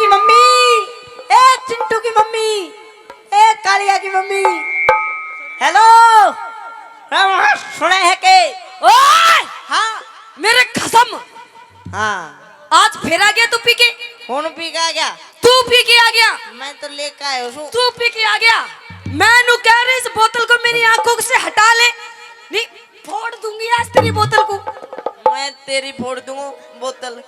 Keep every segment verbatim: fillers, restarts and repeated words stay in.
की मम्मी, ए चिंटू की मम्मी, ए कालिया की मम्मी। हेलो, राम, सुने है के? ओए! हाँ। मेरे कसम। हाँ। आज फिर आ गया तू पी के। कौन पी के आ गया? तू पी के आ गया। मैं तो लेके आयो हूँ। तू पी के आ गया। मैं नु कह रही, इस बोतल को मेरी आंखों से हटा ले, नहीं फोड़ दूंगी आज तेरी बोतल को। मैं तेरी फोड़ दूंगा बोतल।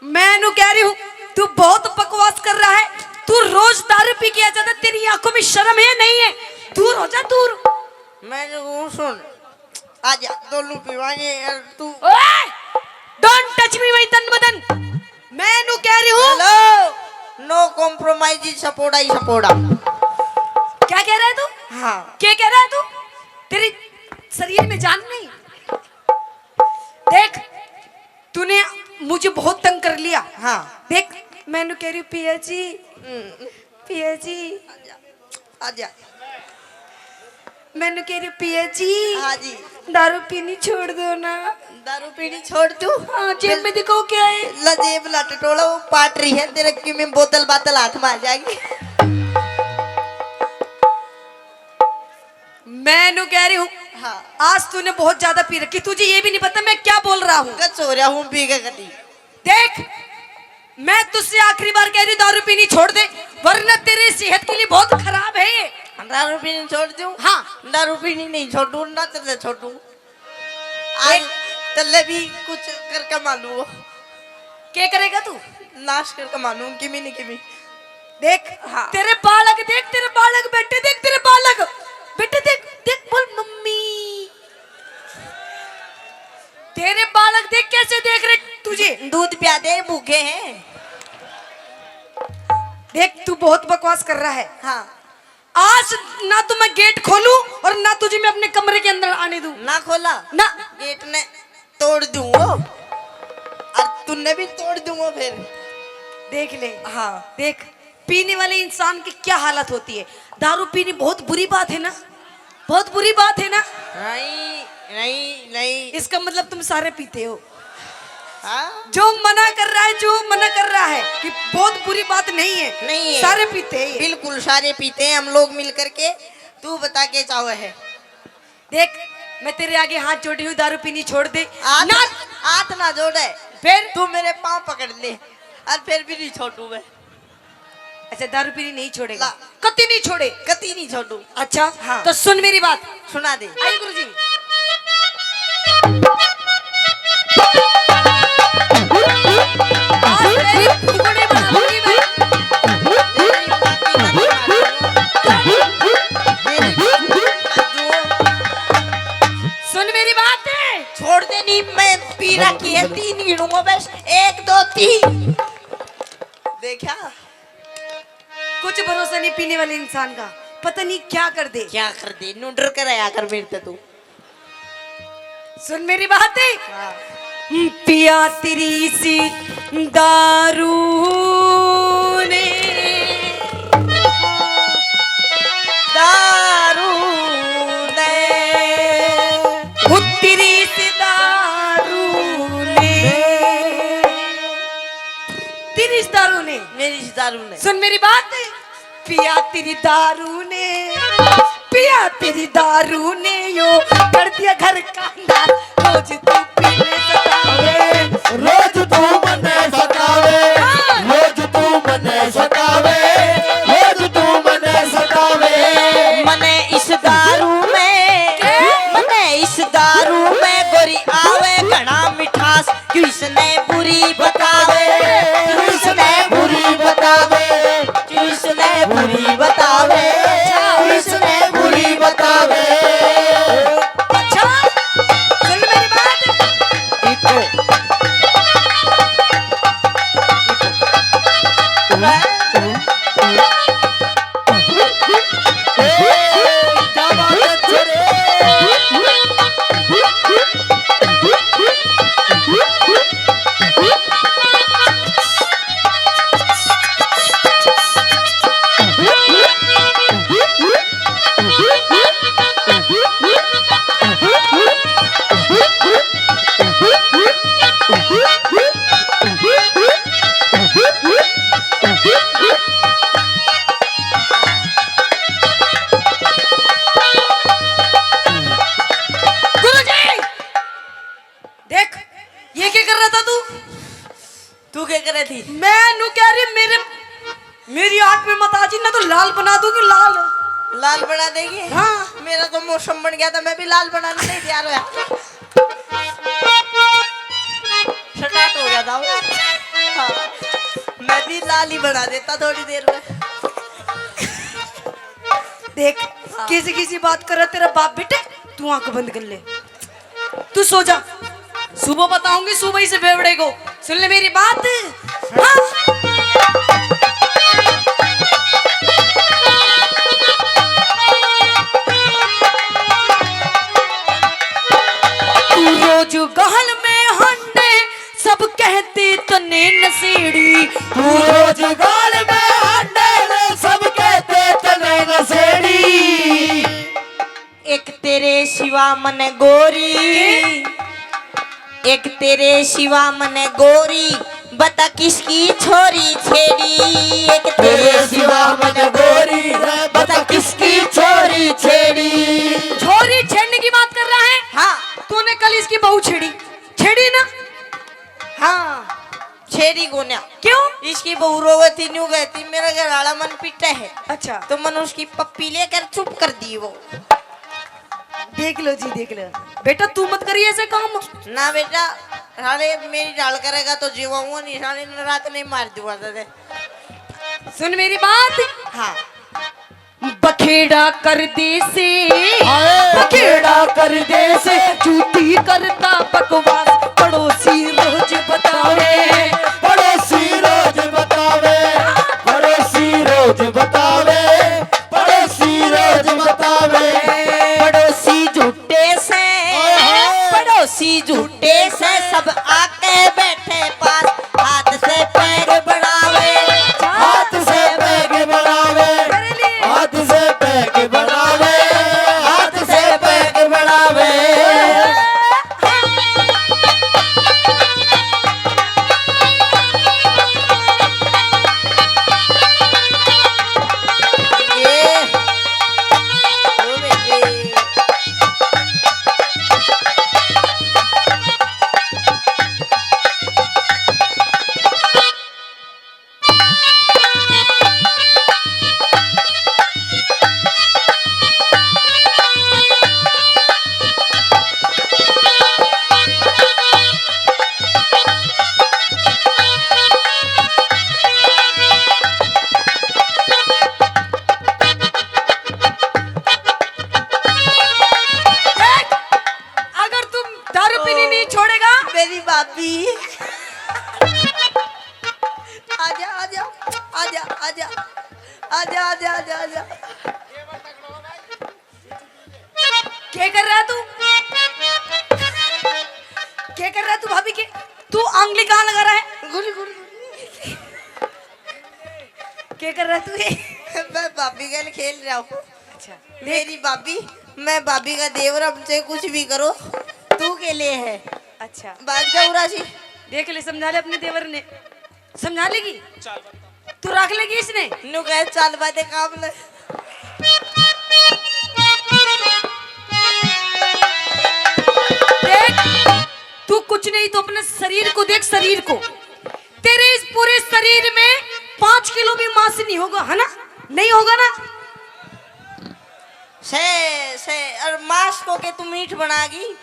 मैं नु कह रही हूँ, तू बहुत बकवास कर रहा है। तू रोज दारू पी के आ जाता, तेरी आंखों में शर्म है, नहीं है? दूर हो जा, दूर। मैं नु सुन, आजा, दोनों पीवांगे यार, तू। ओए! Don't touch me, my तन बदन। मैं नु कह रही हूँ। Hello, no compromise, सपोड़ा ही सपोड़ा। क्या कह रहा है तू? हाँ। क्या कह रहा है तू? तेरी शरीर में जान नहीं। देख, तूने मुझे बहुत तंग कर लिया। हाँ। देख, मैं नु कह रही हूँ, पिया जी, हम्म। पिया जी। आजा। मैं नु कह रही हूँ, पिया जी, हाँ जी। दारू पीनी छोड़ दो ना। दारू पीनी छोड़ दूँ? हाँ, जेब में दिखाओ क्या है। ला जेब ला टटोला, वो पाट रही है तेरे की, मैं बोतल बातल हाथ में आ जाएगी। मैं नु कह रही हूँ, हाँ। आज तूने बहुत ज्यादा पी रखी, तुझे ये भी नहीं पता मैं क्या बोल रहा हूँ। गच हो रहा हूँ पी के कटी। देख, मैं तुझसे आखिरी बार कह रही हूँ, दारू पीनी छोड़ दे, वरना तेरे सेहत के लिए बहुत खराब है ये। दारू पीनी छोड़ दूँ? हाँ। दारू पीनी नहीं छोड़ू, ना तेरे छोड़ू। आज तल्ले भी कुछ करके मानू। क्या करेगा तू? नाश करके मानू, किमी नहीं किमी। देख, हाँ। तेरे बालक देख, तेरे बालक, बेटे देख, तेरे बालक, बेटे देख, देख, बोल मम्मी। तेरे बालक देख कैसे देख रहे तुझे। दूध पिया दे, भूखे हैं। देख, तू बहुत बकवास कर रहा है। हाँ। आज ना तो मैं गेट खोलूं और ना तुझे मैं अपने कमरे के अंदर आने दूं। ना खोला? ना। गेट ने तोड़ दूंगा और तूने भी तोड़ दूंगा फिर। देख ले। हाँ। देख, पीने वाले इंसान की क्या हालत होती है। दारू पीनी बहुत बुरी बात है ना, बहुत बुरी बात है ना। नहीं, नहीं, नहीं। इसका मतलब तुम सारे पीते हो। हाँ? जो मना कर रहा है, जो मना कर रहा है कि बहुत बुरी बात नहीं है, नहीं है। सारे पीते हैं ये। बिल्कुल सारे पीते हैं हम लोग मिल करके। तू बता के चाहे है। देख, मैं तेरे आगे हाथ जोड़ी हूँ, दारू पीनी छोड़ दे। हाथ ना, हाथ ना जोड़े। फिर? तू मेरे पाँव पकड़ ले, और फिर भी नहीं छोड़ू मैं। अच्छा, दारू पीनी नहीं छोड़ेगा? ला। कती नहीं छोड़े? कती नहीं छोड़ू। अच्छा, हाँ। तो सुन मेरी बात। सुना दे। आई गुरुजी। आज तेरी फुकड़ी बना दूंगी मैं। सुन मेरी बात। छोड़ दे नहीं, मैं पी रखी है, तीन गिनूंगा बस, एक, दो, तीन। देखा? कुछ भरोसा नहीं पीने वाले इंसान का, पता नहीं क्या कर दे। क्या कर दे, नु डर कर आया कर मेरे ते तू। सुन मेरी बात है। हाँ। पिया तेरी सी दारू ने, दारू ने, उत्तरी सी दारू ने, तेरी सी दारू ने, मेरी सी दारू ने। सुन मेरी बात, पिया तेरी दारू ने, पिया तेरी दारू ने यो कर दिया घर का अंधार। रोज तू पीने सतावे, रोज तू मने सतावे, हाँ। रोज तू मने सतावे, रोज तू मने सतावे। मने इस दारू में, क्या? मने इस दारू में गोरी आवे घना मिठास। क्यों इसने बुरी बतावे, क्यों इसने बुरी बतावे, क्यों इसने बुरी बतावे, क्यों इसने बुरी बतावे। अच्छा, सुन मेरी बात। तू क्या करे थी? मैं नू कह रही, मेरे, मेरी आंख में मत आ जी, ना तो लाल बना दूंगी, लाल। लाल बना देगी? हाँ। मेरा तो मौसम बन गया था, मैं भी लाल बनाने नहीं तैयार हुआ। स्टार्ट हो गया था वो। हाँ। मैं भी लाल ही बना देता थोड़ी देर में। देख, हाँ। किसी किसी बात कर रहा तेरा बाप, बेटे, तू आंख बंद कर ले। तू सो जा, सुबह बताऊंगी सुबह ही से बेवड़े को। सुन ले मेरी बात। हाँ। तू रोज गहल में हंडे, सब कहते तने नशेड़ी। तू रोज गहल में हंडे, सब कहते तने नशेड़ी। एक तेरे सिवा मने गोरी, एक तेरे सिवा मने गोरी, बता किसकी छोरी छेड़ी। एक तेरे तेरे सिवा मने गोरी, बता किसकी छोरी छेड़ी। छोरी छेड़ने की बात कर रहा है? हाँ। तूने कल इसकी बहू छेड़ी, छेड़ी ना? हाँ। छेड़ी कोन्या। क्यों? इसकी बहू रोवे थी, न्यू कहती, "मेरा घर वाला मन पीटे है।" अच्छा। तो मन उसकी पप्पी लेकर चुप कर दी वो। देख लो जी, देख लो। बेटा, तू मत करिए ऐसे काम। ना बेटा, साले मेरी ढाल करेगा तो जीवाऊंगा नहीं, साले ने रात नहीं मार दूंगा तुझे। सुन मेरी बात। हाँ। बखेड़ा कर दे से, हाय। बखेड़ा कर दे से, झूठी करता बकवास, पड़ोसी रोज बतावे। पड़ोसी रोज बतावे, पड़ोसी रोज बतावे, पड़ोसी रोज बतावे। पड़ोसी झूठे से, हाय, हाय। पड़ोसी झूठे से, सब आके बैठे पास, हाथ से पैग बढ़ावे, हाथ से पैग बढ़ावे, हाथ से पैग बढ़ावे, हाथ से पैग बढ़ावे। ये, ओ बेटे। देख, अगर तुम दारू पीनी नहीं छोड़ेगा, मेरी भाभी। आजा, आजा, आजा, आजा। आजा, आजा, आजा, आजा। क्या कर रहा है तू? क्या कर रहा है तू भाभी के? तू आंगली कहाँ लगा रहा है? गुरी, गुरी, गुरी। क्या कर रहा है तू ये? मैं भाभी के खेल रहा हूँ। अच्छा। मेरी भाभी, मैं भाभी का देवर, हमसे कुछ भी करो, तू के लिए है। अच्छा। भाग जा उरा सी। देख ले, समझा ले अपने देवर ने। समझा लेगी? तू रख लेगी इसने? नु कहे, "चल बादे काम ले।" देख, तू कुछ नहीं तो अपने शरीर को देख, शरीर को। तेरे इस पूरे शरीर में पाँच किलो भी मांस नहीं होगा, है ना? नहीं होगा ना? से, से, और मांस को के तू मीठ बनागी?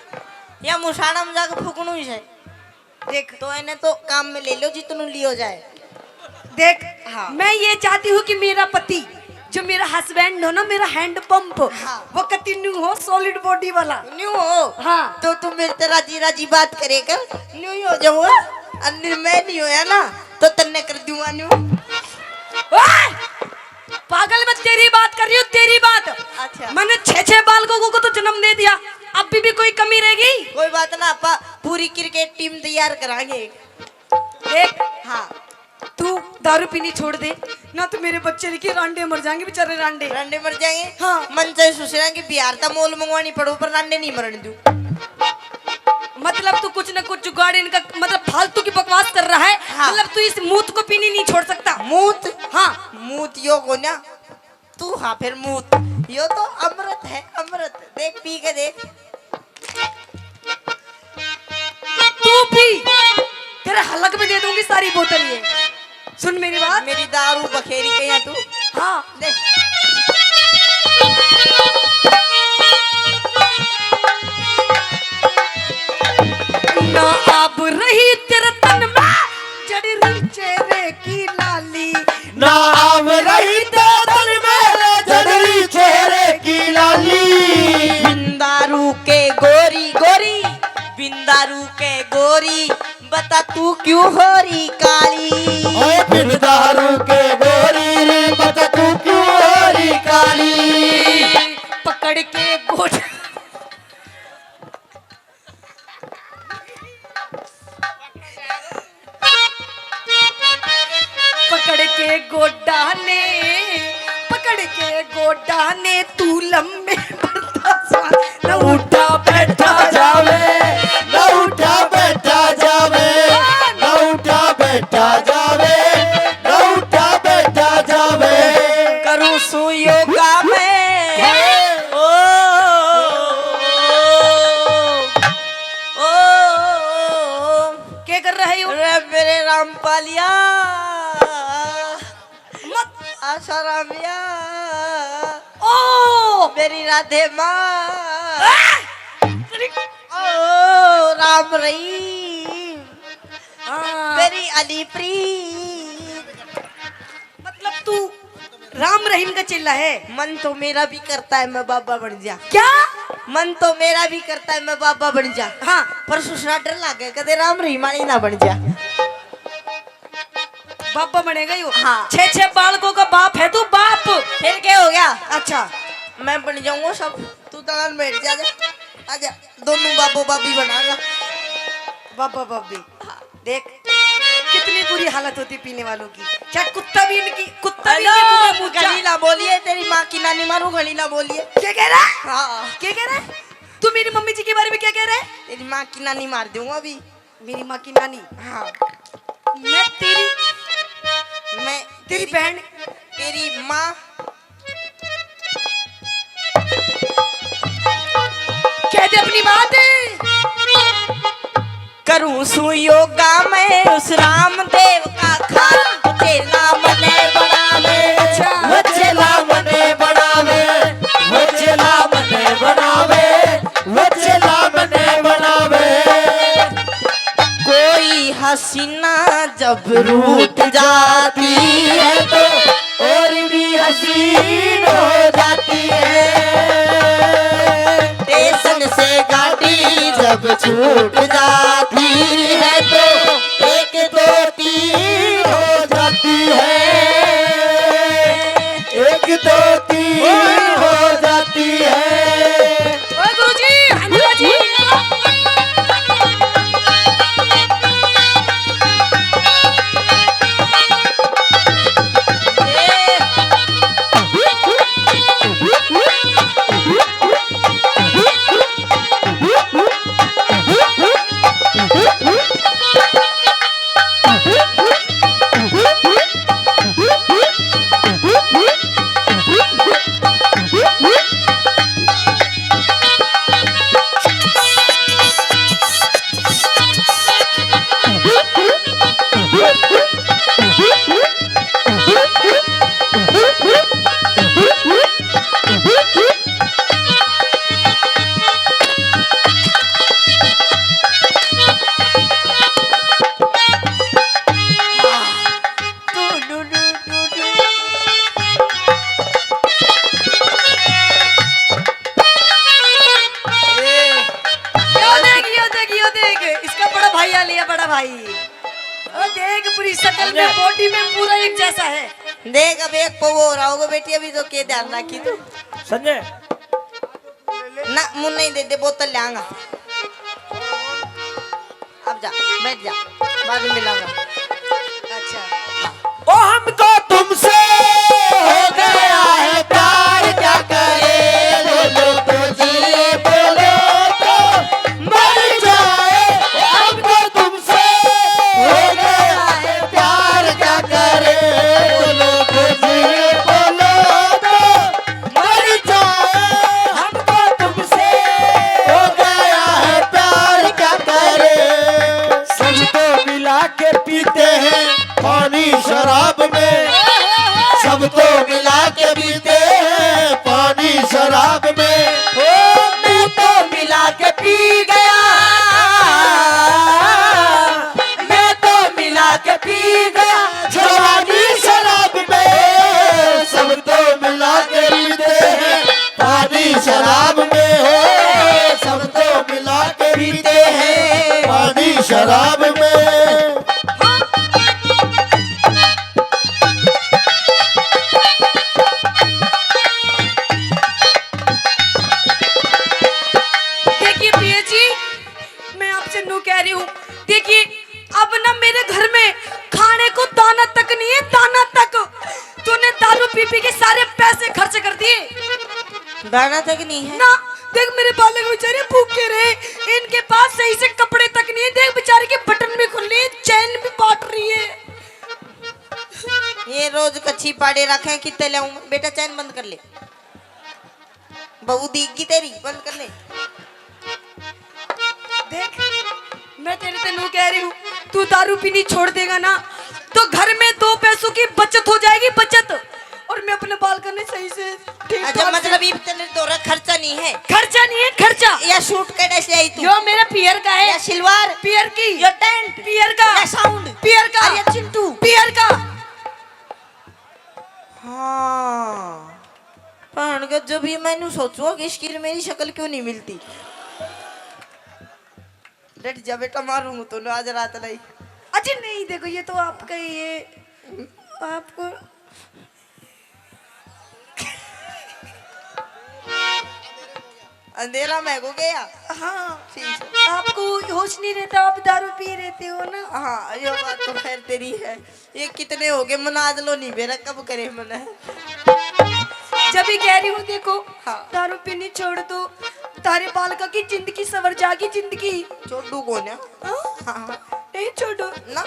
या मुसाना में जाके फूकणू ही से? देख। तो इन्हें तो काम में ले लो जितनू लियो जाए। देख, हाँ। मैं ये चाहती हूँ कि मेरा पति, जो मेरा हस्बैंड हो ना, मेरा हैंड पंप, हाँ। वो कति न्यू हो, सॉलिड बॉडी वाला। न्यू हो? हाँ। तो तू मेरे ते राजी राजी बात करे कर, न्यू ही हो जाऊंगा। और नि-, मैं नहीं होया ना, तो तन्ने कर दूंगा न्यू। ओए! पागल, मैं तेरी बात कर रही हूँ, तेरी बात। अच्छा। मैंने छह छह बालकों को तो जन्म दे दिया, अभी भी कोई कमी रहेगी? कोई बात ना, आपा पूरी क्रिकेट टीम तैयार करांगे। देख, हाँ। तू दारू पीनी छोड़ दे, ना तो मेरे बच्चे की रांडे मर जाएंगे, बेचारे रांडे। रांडे मर जाएंगे? हाँ। मन चाहे सुसरा की बिहार ता मोल मंगवानी पड़ो, पर रांडे नहीं मरन दूं। मतलब तू कुछ ना कुछ जुगाड़ इनका, मतलब फालतू की बकवास कर रहा है। हाँ। मतलब तू इस मूत को पीनी नहीं छोड़ सकता। मूत? हाँ। मूत यो कोन्या, तू हाँ फिर मूत। यो तो अमृत है, अमृत। देख पी के देख। तू पी, तेरे हलक में दे दूंगी सारी बोतल ये। सुन मेरी बात। मेरी दारू बखेरी कहीं तू। हाँ। ले। ना आब रही तेरे तन में जड़ रही चेहरे की लाली। ना आब रही तेरे तन में जड़ रही चेहरे की लाली। बिंदारू के गोरी गोरी, बिंदारू के गोरी, बता तू क्यों हो रही काली। ओए बिन दारू के गोरी रे, बता तू क्यों हो रही काली। पकड़ के गोट पकड़ के गोडा ने, पकड़ के गोडा ने तू लम्बे बर्दाश्त न उठा बैठा जावे, न उठा बैठा जावे, न उठा बैठा जावे, न उठा बैठा जावे। करूँ सु योगा में। हे। ओ, ओ, ओ, ओ। के कर रहे हो? अरे मेरे रामपालिया। मत। आशा रामिया। ओ। मेरी राधे माँ। आ! तेरी ओ, राम रहीम। हाँ। मेरी अली प्रीत। मतलब तू राम रहीम का चेला है? मन तो मेरा भी करता है मैं बाबा बन जा। क्या? मन तो मेरा भी करता है मैं बाबा बन जा। हाँ। पर ससुरा डर लागे कदे राम रहीम वाली ना बन जा। बाबा बनेगा यो। हाँ। छह छह बालकों का बाप है तू, बाप। फिर क्या हो गया? अच्छा। मैं बन जाऊंगा सब, तू तलान बैठ जा, आजा, आजा, दोनों बाबो बाबी बनागा। बाबा बाबी। देख, कितनी बुरी हालत होती पीने वालों की। चाहे कुत्ता भी इनकी, कुत्ता भी हेलो, इनके मुंह में मुंह जा- घणी ना बोलिए, तेरी माँ की नानी मारू, घणी ना बोलिए। क्या कह रहा है? हाँ। क्या कह रहा है? तू मेरी मम्मी जी के बारे में क्या कह रहा है? तेरी माँ की नानी मार दूंगा अभी। मेरी माँ की नानी? हाँ। मैं तेरी, मैं तेरी तेरी, बहन? तेरी माँ। कह दे अपनी बात। करूं सु योगा मैं उस रामदेव का खान, चेला मने बनावे, अच्छा। वो चेला मने बनावे, वो चेला मने बनावे, वो चेला मने बनावे। कोई हसीना जब रूठ जाती है तो और भी हसीन हो जाती है। स्टेशन से गाड़ी जब छूट जाती है तो एक दो तीन हो जाती है, एक दो तीन हो जाती है। ओए गुरुजी, हनुमान जी। यो देख, यो देख, यो देख, इसका बड़ा भाई आ लिया, बड़ा भाई। ओ देख, पूरी शकल में, अरे। बॉडी में पूरा एक जैसा है। देख, अब एक पौ हो रहा होगा बेटी, अभी तो के ध्यान रखी तू। संजय। ना, मुन्ने ही दे दे, बोतल ल्याऊंगा। अब जा, बैठ जा, बाद में मिलाऊंगा। अच्छा। ओ हमको तुमसे हो गया है प्यार, क्या करे, बोलो तो जी, बोलो तो मर जाए। ओ हमको तुमसे हो गया है प्यार, क्या करे, बोलो तो जी, बोलो तो मर जाए। हमको तुमसे हो गया है प्यार, क्या करे। सबको मिला के पी शराब में, सब तो मिला के पीते हैं पानी शराब में। ओ, मैं तो मिला के पी गया, मैं तो मिला के पी गया जवानी शराब में। सब तो मिला के पीते हैं पानी शराब में, हो, सब तो मिला के पीते हैं पानी शराब में। देखिए पिया जी, मैं आपसे नू कह रही हूँ, देखिए अब ना मेरे घर में खाने को दाना तक नहीं है, दाना तक। तूने दारू पी पी के सारे पैसे खर्च कर दिए। दाना तक नहीं है ना। देख मेरे बालक बेचारे भूखे रहे, इनके पास सही से कपड़े तक नहीं है। देख बेचारे के बटन भी खुल रही है, चैन भी पाट रही है। ये रोज कच्ची पाड़े रखे, कितने ले आऊं? बेटा चैन बंद कर ले, बहू दीगी तेरी, बंद कर ले। देख, मैं तेरे ते नू कह रही हूँ, तू दारू पीनी छोड़ देगा ना, तो घर में दो पैसों की बचत हो जाएगी, बचत। और मैं अपने बालका ने सही से ठीक अच्छा, ठाक से मतलब इब तेरे दौरा खर्चा नहीं है? खर्चा नहीं है, खर्चा। या सूट कड़े से आई तू? यो मेरा पियर का है। या सिलवार? पियर की। यो टेंट? पियर का। या साउंड? पियर का। अरे चिंटू? पियर का। हाँ, पण के जब ये मैंने सोचो कि इसकी मेरी शक्ल क्यों नहीं मिलती। डट जा बेटा, मारूंगा तो आज रात लाई। अजी नहीं, देखो ये तो आपका ही है, आपको अंधेरा में हो गया। हाँ, ठीक है। आपको होश नहीं रहता, आप दारू पी रहते हो ना। हाँ, ये बात तो खैर तेरी है। ये कितने हो गए, मना आज लो नहीं बेरा, कब करे मना। जब ही कह रही हूँ, देखो, हाँ। दारू पीनी छोड़ दो, तारे बालका की जिंदगी सवर जागी, जिंदगी। छोड़ू कौन है? हाँ? हाँ। नहीं छोड़ू ना।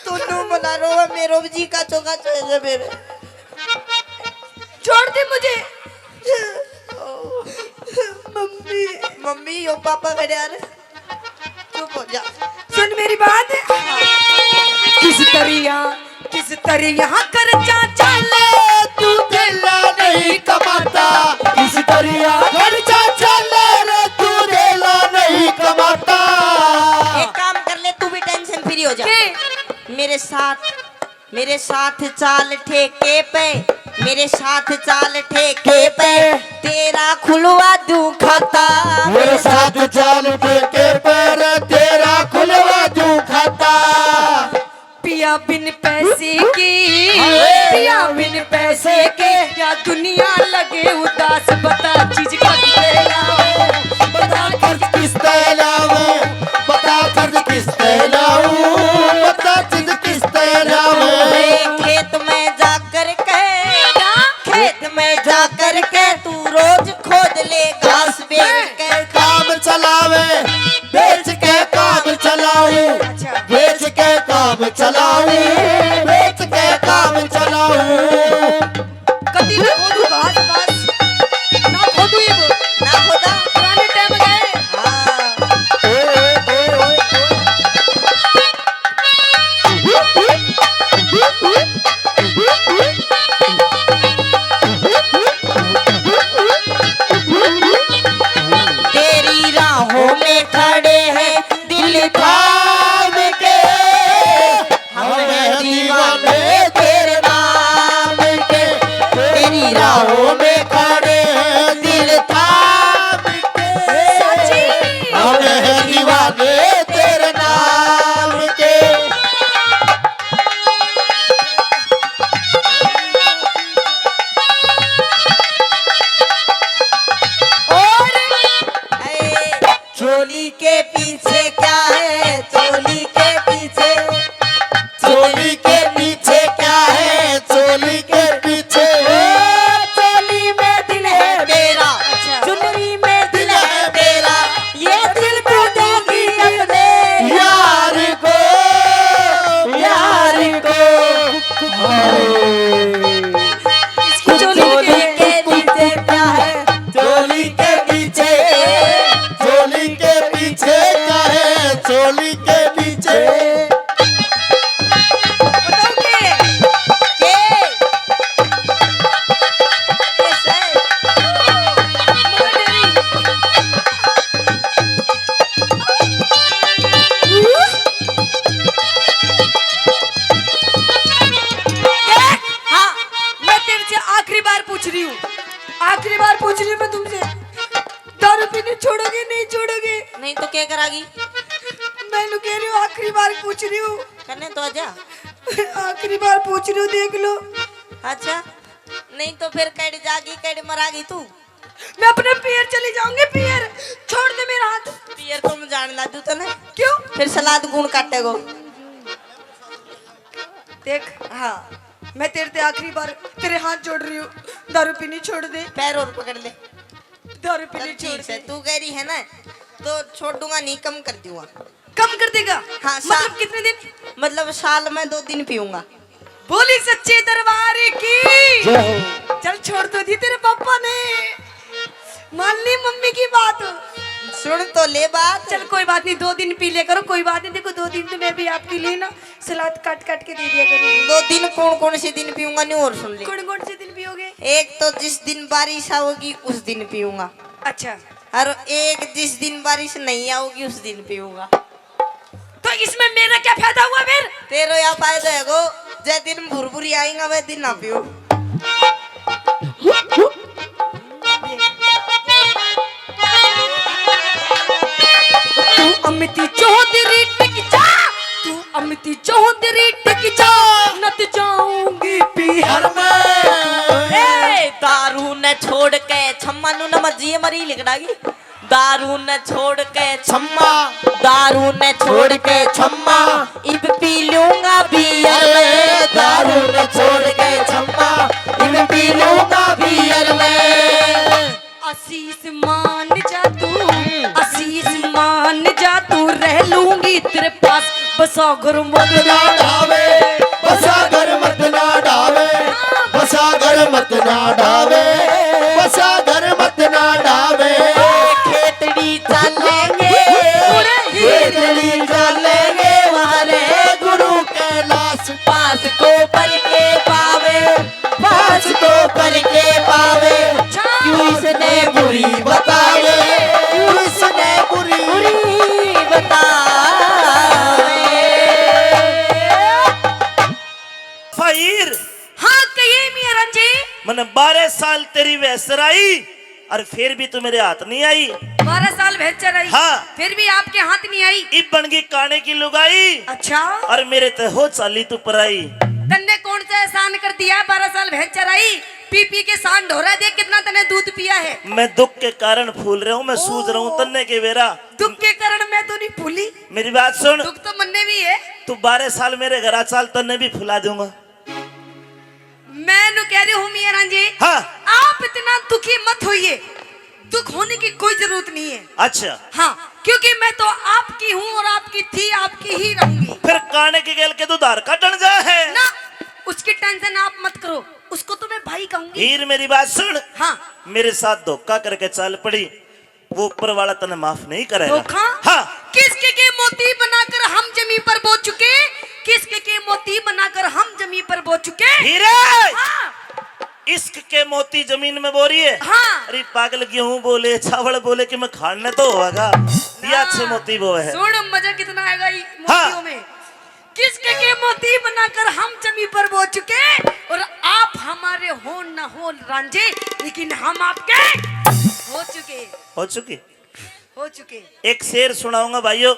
तू नू मना रो, मेरो जी का चोगा चाहिए मेरे। छोड़ दे मुझे। मम्मी। मम्मी, यो पापा खड़े आ रहे। चुप हो जा। सुन मेरी बात। किस दरिया, किस दरिया खर्चा चले, तू तेला नहीं कमाता। किस दरिया खर्चा चले रे, तू तेला नहीं कमाता। एक काम कर ले, तू भी टेंशन फ्री हो जा। के? मेरे साथ मेरे साथ चाल ठेके पे, मेरे साथ चाल ठेके पे, तेरा खुलवा दूं खाता। मेरे साथ चाल ठेके पे रे, तेरा खुलवा दूं खाता। पिया बिन पैसे के, हाय। पिया बिन पैसे के, या दुनिया लगे उदास, बता चीज कब से लाऊं, बता खर्च किस पे लाऊं, बता खर्च किस पे लाऊं, बता चीज किस पे लाऊं। खेत में जाकर के, क्या? खेत में जाकर के तू रोज खोद ले घास, बेच के काम चलावे, बेच के काम चलाऊं, अच्छा। बेच के काम चलाऊं, बेच के काम चलाऊं। कदी ना खोदू घास, बस। ना खोदू ये बोल। ना खोदा। पुराने टाइम गए। हाँ। तेरी राहों में खड़े हैं दिल थाम के, हम हैं दीवाने तेरे नाम के। तेरी राहों में खड़े हैं दिल थाम के, सच्ची। हम हैं दीवाने तेरे नाम के। और चोली के पीछे क्या है, चोली के पीछे, चोली के पीछे क्या है, चोली के पीछे। ओ, चोली में दिल है मेरा, अच्छा। चुनरी में दिल है मेरा, ये दिल तो दूंगी अपने यार को, यार को। हाय। इसकी चोली के पीछे क्या है? चोली के पीछे, चोली के पीछे क्या है? चोली के पीछे। नहीं तो क्या करागी? मैं नु कह रही हूँ, आखिरी बार पूछ रही हूँ। कन्ने तो आजा। आखिरी बार पूछ रही हूँ, देख लो। अच्छा, नहीं तो फिर कड़ी जागी, कड़ी मरागी तू? मैं अपने पियर चली जाऊंगी, पियर। छोड़ दे मेरा हाथ। पियर तो मैं जान ला दूं तने। क्यों? फिर सलाद कौन काटेगो? देख, हाँ, मैं तेरे ते आखिरी बार तेरे हाथ जोड़ रही हूँ, दारू पीनी छोड़ दे। पैर और पकड़ ले। दारू पीनी चल, छोड़ ठीक है, दे। तू कह रही है ना, तो छोड़ दूंगा नहीं, कम कर दूंगा। कम कर देगा? हाँ, सा- मतलब कितने दिन? मतलब साल में दो दिन पीऊंगा। बोली सच्चे दरबार की। जय हो। चल, छोड़ तो दी तेरे पापा ने, मान ली मम्मी की बात। सुन तो ले बात। चल, कोई बात नहीं, दो दिन पी ले करो, कोई बात नहीं। देखो, दो दिन तो मैं भी आपके लिए ना सलाद काट काट के दे दिया करूंगी। दो दिन कौन कौन से दिन पीऊंगा, नहीं और सुन ले। कौन कौन से दिन पियोगे? एक तो जिस दिन बारिश आओगी उस दिन पीऊंगा। अच्छा। और एक जिस दिन बारिश नहीं आओगी उस दिन पीऊंगा। तो इसमें मेरा क्या फायदा हुआ फिर? तेरो या फायदा है गो, जे दिन भुरभुरी आएगा वह दिन ना पियो। तू अमिती चौधरी टिक जा, तू अमिती चौधरी टिक जा, नत जाऊंगी पीहर में। ए, दारू न छोड़ के छम्मा नु न मजिए मरी लिकड़ागी। दारू न छोड़ के छम्मा, दारू न छोड़ के छम्मा, इब पी लूंगा बियर में। दारू न छोड़ के छम्मा, इब पी लूंगा बियर में। आशीष मान जा तू, आशीष मान जा तू, रह लूंगी तेरे पास। बसा घर मत ना ढावे, बसा घर मत ना ढावे, बसा घर मत ना ढावे, बसा घर मत ना ढावे। खेतड़ी चालेंगे, खेतड़ी चालेंगे, वाले गुरु कैलाश पास को पल के पावे, पास को पल के पावे। क्यों इसने बुरी बतावे, क्यों इसने बुरी, बुरी बतावे। फकीर। हाँ, कहिए मियाँ रांझे। मैंने बारह साल तेरी वह चराई, और फिर भी तू मेरे हाथ नहीं आई। बारह साल भैंस चराई, हाँ। फिर भी आपके हाथ नहीं आई। इब बन गई काने की लुगाई। अच्छा। और मेरे ते हो चाली तू पराई। तन्ने कौन सा एहसान कर दिया है? बारह साल भैंस चराई, पी पी के सांड हो रहा है, देख कितना तन्ने दूध पिया है। मैं दुख के कारण फूल रहा हूँ, मैं सूज रहा हूँ, ओ। तन्ने के बेरा। दुख के कारण मैं तो नहीं फूली। मेरी बात सुन। दुख तो मन्ने भी है। तू बारह साल मेरे घर आ, चाल, तन्ने भी फुला दूंगा। मैं नु कह रही हूँ मियाँ रांझे, हाँ। आप इतना दुखी मत होइए, दुख होने की कोई जरूरत नहीं है। अच्छा। हाँ, क्योंकि मैं तो आपकी हूँ और आपकी थी, आपकी ही रहूंगी। फिर काने के गेल के तू धार काटन जा है? ना, उसकी टेंशन आप मत करो, उसको तो मैं भाई कहूंगी। हीर, मेरी बात सुन। हाँ। मेरे साथ धोखा करके चाल पड़ी, वो ऊपर वाला तने माफ नहीं करेगा। धोखा? हाँ। किश्क के मोती बनाकर हम जमी पर बो चुके, किश्क के मोती बनाकर हम जमी पर बो चुके। हीरे! हाँ। इश्क के मोती जमीन में बो रही है। हाँ। अरे पागल, गेहूं बोले, चावल बोले कि मैं खाने तो होगा। ये ना। अच्छे मोती बोए हैं। सुन, मजा कितना आएगा ये हाँ। मोतियों में। किश्क के मोती बनाकर हम जमी पर बो चुके, और आप हमारे हो ना हो रांझे, लेकिन हम आपके हो चुके। हो चुके। हो चुके। एक शेर सुनाऊंगा भाइयों,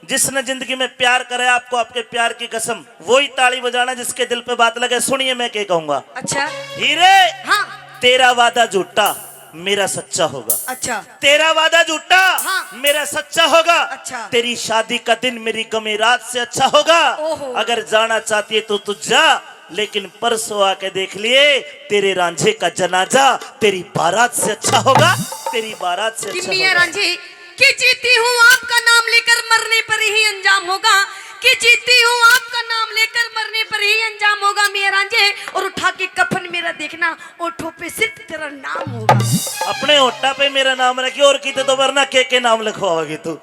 जिसने जिंदगी में प्यार करे, आपको आपके प्यार की कसम, वही ताली बजाना जिसके दिल पे बात लगे। सुनिए मैं क्या कहूंगा। अच्छा। हीरे, हाँ। तेरा वादा झूठा, मेरा सच्चा होगा। अच्छा। तेरा वादा झूठा, हाँ। मेरा सच्चा होगा। अच्छा। तेरी शादी का दिन मेरी गमी रात से अच्छा होगा। ओहो। अगर जाना चाहती है तो तू जा, लेकिन परसों आके देख लिए तेरे रांझे का जनाजा तेरी बारात से अच्छा होगा, तेरी बारात से अच्छा होगा। रांझे कि जीती हूँ आपका नाम लेकर मरने पर ही अंजाम होगा, कि जीती हूँ आपका नाम लेकर मरने पर ही अंजाम होगा मियाँ रांझे, और उठा के कफन मेरा देखना, ओठों पे सिर्फ तेरा नाम होगा। अपने ओठा पे मेरा नाम रखिए, और किते तो वरना के के नाम लिखवाओगी तू।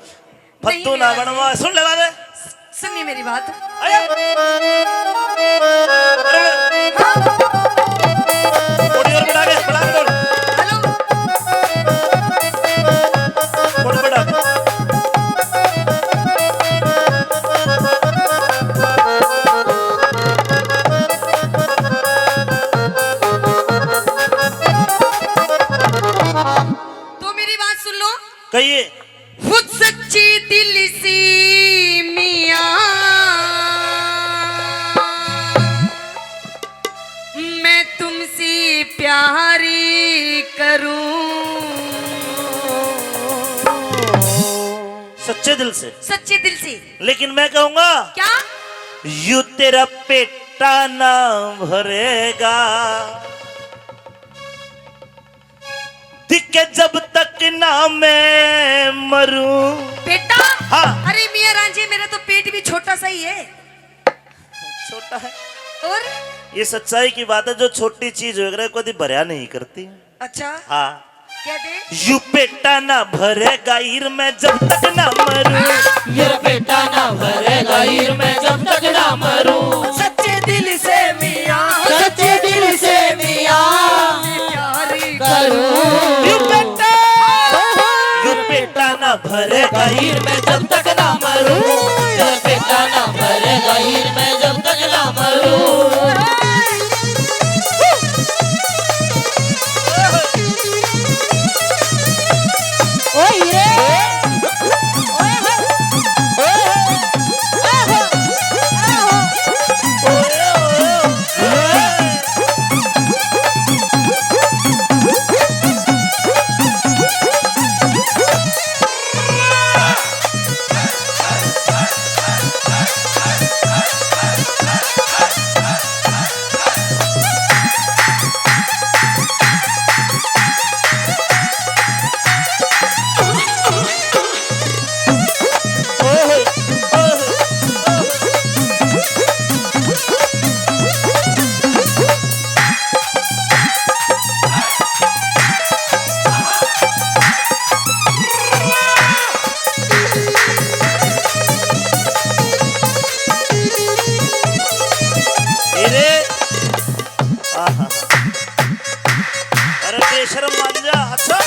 फद्दू ना बनवा, सुन ले बात। सुनिए मेरी बात। आया। अरे, हाँ। थोड़ी और बढ़ा दे, बढ़ा दे थोड़ी। हेलो। थोड़ी बढ़ा दे। तो मेरी बात सुन लो। कहिए। खुद सच्चे दिल से मियाँ, मैं तुमसे प्यार करूं। सच्चे दिल से। सच्चे दिल से। लेकिन मैं कहूंगा, क्या? यू तेरा पेटा ना भरेगा, दिखे जब तक ना मैं मरूं। बेटा। हाँ। अरे मियाँ रांझे, मेरा तो पेट भी छोटा सा ही है। छोटा है। और? ये सच्चाई की बात है, जो छोटी चीज होए करे, कभी भरया नहीं करती। अच्छा। हाँ। क्या दे? यू पेटा ना भरेगा हीर मैं जब तक ना मरूं। मेरा पेटा ना भरेगा हीर मैं जब तक ना मरूं। सच्चे दिल से मियाँ, सच्चे दिल से मियाँ प्यार करूं। यू पेटा, यू पेटा ना भरेगा हीर मैं जब तक ना मरूं। मेरा पेटा ना भरेगा हीर मैं जब तक ना मरूं। ओ हीरे। ओए होए। ओए होए। आहो। आहो। ए रे। आहा। अरे बेशरम मान जा। अच्छा।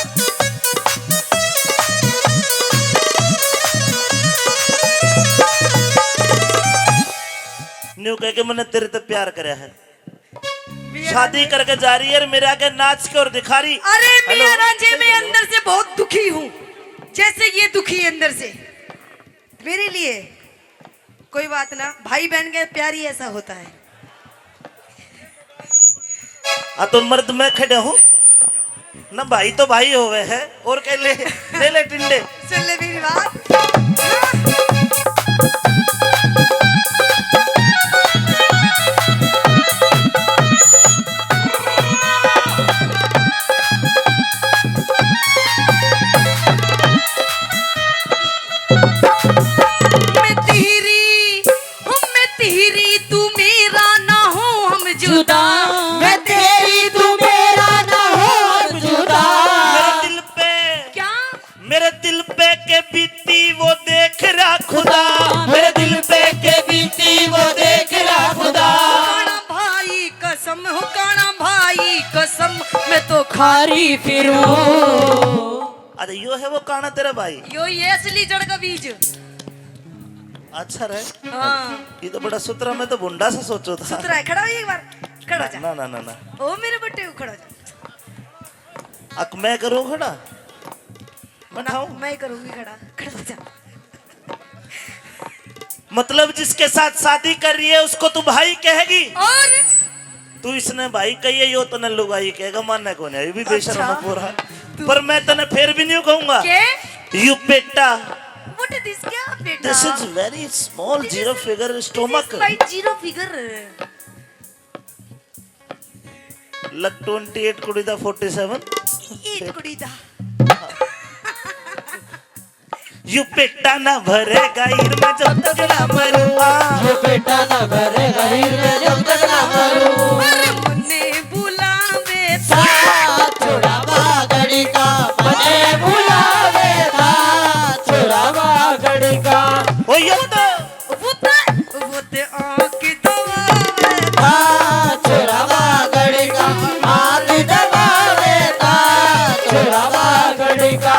न्यू कह के मैंने तेरे ते प्यार करया है। शादी करके जा रही है और मेरे आगे नाच के और दिखा रही। अरे हेलो। मियाँ रांझे, मैं अंदर से बहुत दुखी हूँ, जैसे ये दुखी है अंदर से। मेरे लिए कोई बात ना, भाई बहन के प्यार ही ऐसा होता है। आ तो मर्द मैं खड़ा हूँ ना, भाई तो भाई होवे है। और कह ले, ले ले टिंडे। सुन ले मेरी बात। मैं तेरी, हम मैं तेरी, तू मेरा ना हो हम जुदा। मैं तेरी, तू मेरा ना हो हम जुदा। मेरे दिल पे, क्या? मेरे दिल पे के बीती वो देख रहा खुदा। मेरे दिल पे के बीती वो देख रहा खुदा। काना भाई कसम हो, काना भाई कसम, मैं तो खारी फिरूं। अरे यो है वो काना तेरा भाई? यो ये असली जड़ का बीज। अच्छा रे। हाँ। ये तो बड़ा सुथरा, मैं तो भुंडा सा सोचो था। सुथरा है, खड़ा हो एक बार, खड़ा हो जा। ना, ना, ना, ना। ओ मेरे बट्टे, खड़ा हो जा। अक मैं करूँ खड़ा? मैं ना, ठाऊं? मैं करूंगी खड़ा, खड़ा हो जा। मतलब जिसके साथ शादी कर रही है उसको तू भाई कहेगी? और? तू इसने भाई कहिए, यो तने लुगाई कहेगा, माने कोनी, ये भी बेशरम है अच्छा। पूरा। तू पर मैं तने फिर भी नहीं कहूंगा। के? You PETA. What is this? क्या PETA? This is very small zero figure stomach. This is my zero figure. लग twenty eight कुड़ी दा forty seven। Eight कुड़ी दा। यू पेटा ना भरेगा हीर मैं जब तक ना मरूं। यू पेटा ना भरेगा हीर मैं जब तक ना मरूं। अरे मन्ने बुलावे था। छोड़ा बागड़ी का मन्ने बुलावे था। छोड़ा बागड़ी का। ओ यो तो वो ते, वो ते आंख दबावे। हाँ, छोरा बागड़ का हाथ दबावे था, छोरा बागड़ का।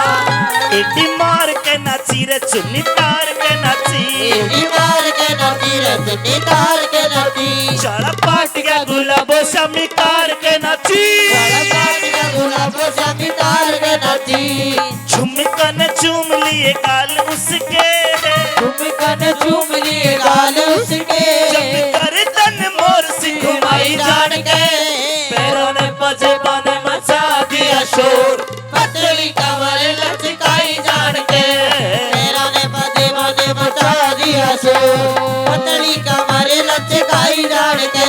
एडी मार के नाची रे चुन्नी तार के नाची। एडी मार के नाची रे चुन्नी तार के नाची। चाला पाट गया गुलाबो शामी तार के नाची। चाला पाट गया गुलाबो शामी तार के नाची। झुम कन चूम लिए गाल उसके, तुम कन चूम लिए गाल उसके। जब गर्दन मोर सिखमाई जान के, पैरों ने पजेबां ने मचा दिया शोर। पतली कमर लचकाई जान के, पैरों ने पजेबां ने मचा दिया शोर। पतली कमर लचकाई जान के।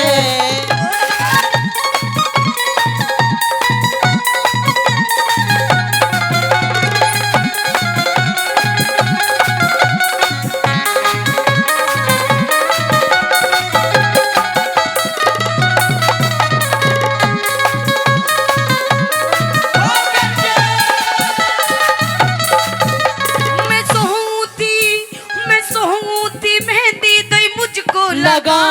मैं सोऊं थी, मैं सोऊं थी मेहंदी दई मुझको लगा।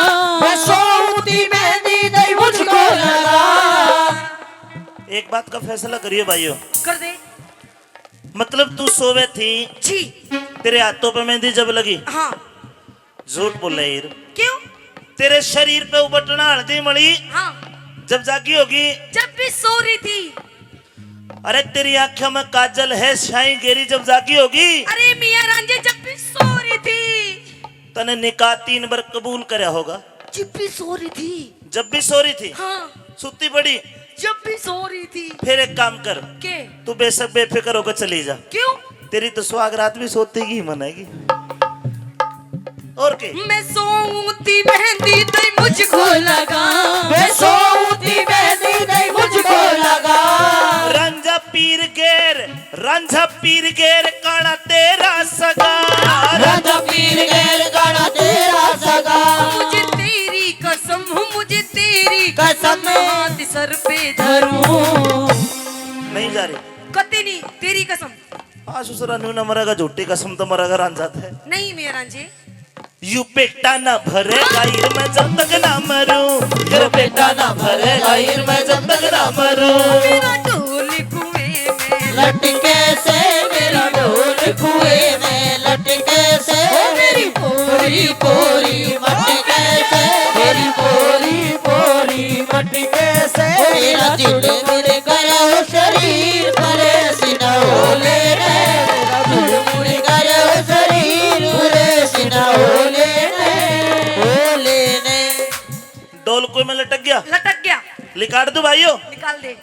मैं सोऊं थी मेहंदी दई मुझको लगा। एक बात का फैसला करियो भाइयों। कर दे। मतलब तू सोवे थी, जी। तेरे हाथों पे मेहंदी जब लगी। हाँ। झूठ बोले हीर। क्यों? तेरे शरीर पे उबटना हल्दी मली। हाँ। जब जागी होगी। जब भी सो रही थी। अरे तेरी आंखों में काजल है, स्याही गेरी जब जागी होगी। अरे मियाँ रांझे जब भी सो रही थी। तने निकाह तीन बार कबूल करया होगा। जब भी सो रही थी। जब भी सो रही थी। हाँ। सुत्ती पड़ी। जब भी सो रही थी। फिर एक काम कर। के? तू बेशक बेफिक्र होकर चली जा। क्यों? तेरी तो सुहाग रात भी सोती की मनाएगी। और के? मैं सोऊं थी मेहंदी दई मुझको लगा। मैं सोऊं थी मेहंदी दई मुझको लगा। रांझा पीर गैर, रांझा पीर गैर काना तेरा सगा। रांझा पीर गैर काना तेरा सगा। मुझे तेरी कसम, मुझे तेरी कसम। हाथ सर पे धरूं। नहीं जा रही। कते नहीं, तेरी कसम। आ ससुरा न्यू ना मरेगा, झूठी कसम तो मरेगा रांझा थे। नहीं मेरा रांझे। यू पेटा ना भरेगा हीर मैं जब तक ना मरूं। यो पेटा ना भरेगा हीर मैं जब तक ना मरूं। मेरा ढोल कुएं में लटके से, मेरा ढोल कुएं में लटके से। ओ मेरी पोरी पोरी मटके से, मेरी पोरी पोरी मटके से। ओ मेरा जुड़ मुड़ करो शरीर परेश न हो लेने। जुड़ मुड़ करो शरीर परेश न हो लेने। हो लेने। ढोल कुएं में लटक गया। लटक गया। निकाल दूं भाइयों? निकाल दे।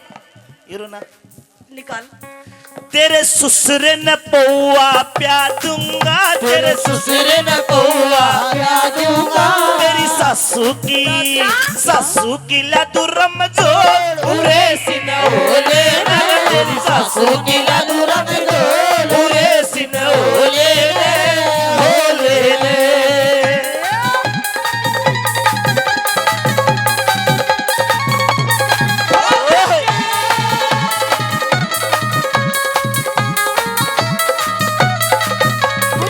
हीरो ना। निकाल। तेरे ससुरे न पौआ प्या दूंगा, तेरे ससुरे न पौआ प्या दूंगा। तेरी सासू की, सासू की ला दूं रम जोड़, उरे सिन होले ना। तेरी सासू की ला दूं रम जोड़, उरे सिन होले ना, होले ना।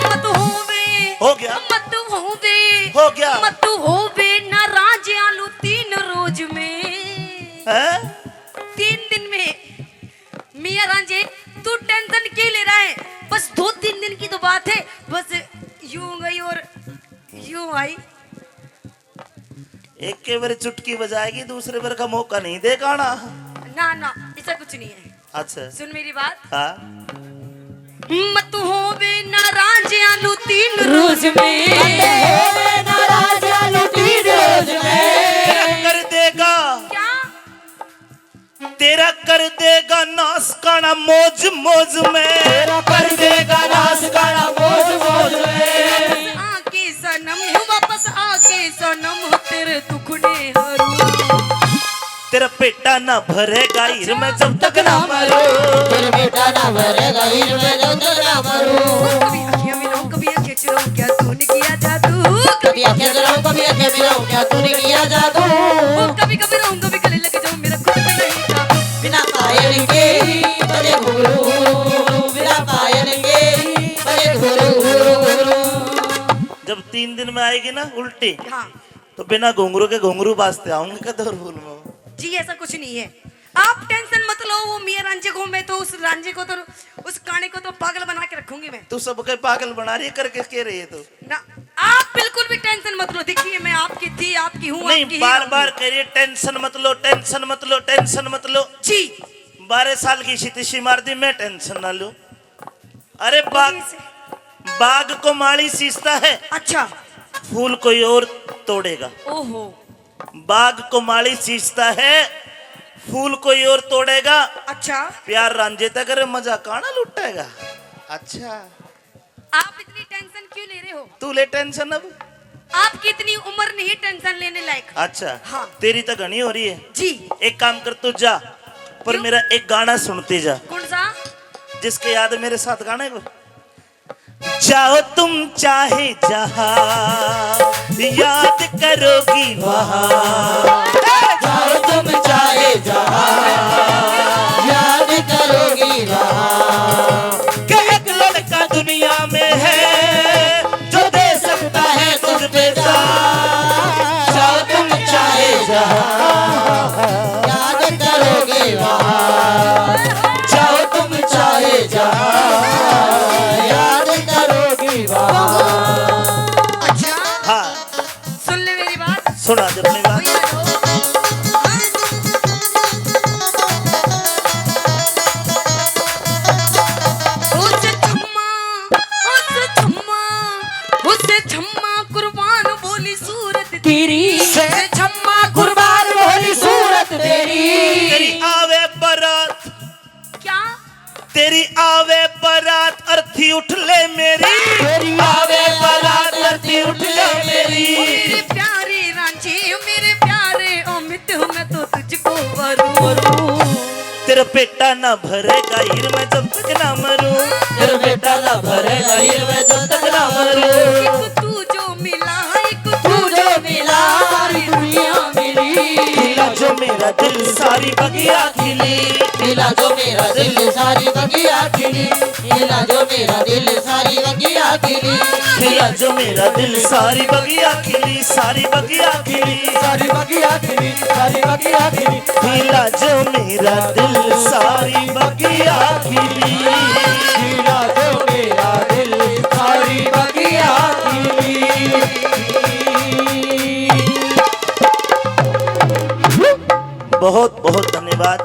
मत होवे, हो गया। मत होवे, हो गया। मत होवे नाराज आलू तीन रोज में। हैं? तीन दिन में। मियाँ रांझे, तू टेंशन क्यों ले रहा है? बस दो तीन दिन की तो बात है, बस यूं गई और यूं आई। एक के बार चुटकी बजाएगी, दूसरे बार का मौका नहीं दे गाना। ना ना, ऐसा कुछ नहीं है। अच्छा। सुन मेरी बात। हाँ। मत होवे नाराज आलू तीन रोज में। मत होवे नाराज आलू तीन रोज में। तेरा कर देगा। क्या? तेरा कर देगा नाश काना मौज मौज में। तेरा कर देगा नाश काना मौज मौज में। आके सनम हूँ, वापस आके सनम हूँ, तेरे दुखड़े हरू। तेरा पेटा ना भरेगा हीर मैं जब तक ना मरूं। तेरा पेटा ना भरेगा हीर मैं जब तक ना मरूं। कभी अखियां मिलाऊं, कभी अखियां चुराऊं, क्या तूने किया जादू? कभी अखियां चुराऊं, कभी अखियां मिलाऊं, क्या तूने किया जादू? कभी कभी रहूं, कभी गले लग जाऊं, मेरा खुद भी नहीं काबू। बिना पायल के ही बजे घुंघरू, बिना पायल के ही बजे घुंघरू। जब तीन दिन में आएगी ना उल्टी, हाँ। तो बिना घुंघरू के घुंघरू बाजते आऊंगे कदर फूल में। जी, ऐसा कुछ नहीं है, आप टेंशन मत लो। वो मियाँ रांझे को, मैं तो उस रांझे को तो, उस काने को तो पागल बना के रखूंगी मैं। तू सबके पागल बना रही है, करके कह रही है तू। ना, आप बिल्कुल भी टेंशन मत लो। देखिए, मैं आपकी थी, आपकी हूँ, नहीं, आपकी ही बार रहूंगी। बार कह रही है, टेंशन मत लो, टेंशन मत लो, टेंशन मत लो। जी। बारह साल की सी तशी मार दी, मैं टेंशन ना लूं। अरे बाग, बाग को माली सींचता है, अच्छा। फूल कोई और तोड़ेगा। ओहो। बाग को माली सींचता है, फूल कोई और तोड़ेगा। अच्छा। प्यार रांझे तक करे, मजा काना लुटेगा। अच्छा। आप इतनी टेंशन क्यों ले रहे हो? तू ले टेंशन अब। आपकी इतनी उम्र नहीं टेंशन लेने लायक। अच्छा। हाँ। तेरी तो घनी हो रही है। जी। एक काम कर, तू जा, पर क्यों? मेरा एक गाना सुनती जा। कौन सा? जिसके याद मेरे साथ गाने को। जाओ तुम चाहे जहां, याद करोगी वहां। जाओ तुम चाहे जहां, याद करोगी वहां। कि एक लड़का दुनिया में है, जो दे सकता है तुझ पे जान। जाओ तुम चाहे जहां, याद करोगी वहां। जाओ तुम चाहे जहां, याद करोगी वहां। अच्छा। हाँ। सुन ले मेरी बात। सुना दे अपनी बात। उस छम्मा, उस छम्मा, उस छम्मा कुर्बान भोली सूरत तेरी। से छम्मा कुर्बान भोली सूरत तेरी। तेरी आवे बारात। क्या? तेरी आवे बारात, अर्थी उठ ले मेरी। तेरी आवे बारात, अर्थी उठ ले मेरी। मेरे प्यारे रांझे, मेरे प्यारे अमित, मैं तो तुझको वरूं। तेरा पेटा ना भरेगा हीर मैं जब तक ना मरूं। तेरा पेटा ना भरेगा हीर मैं जब तक ना मरूं। एक तू जो मिला, एक तू जो मिला, सारी दुनिया मिली। खिला जो मेरा दिल, सारी बगिया खिली। खिला जो मेरा दिल, सारी बगिया खिली। खिला जो मेरा दिल, सारी बगिया खिली। खिला जो मेरा दिल, सारी बगिया खिली, सारी बगिया खिली। सारी बगिया खिली, सारी बगिया खिली। खिला जो मेरा दिल, सारी बगिया खिली। खिला जो मेरा दिल, सारी बगिया खिली। बहुत बहुत धन्यवाद।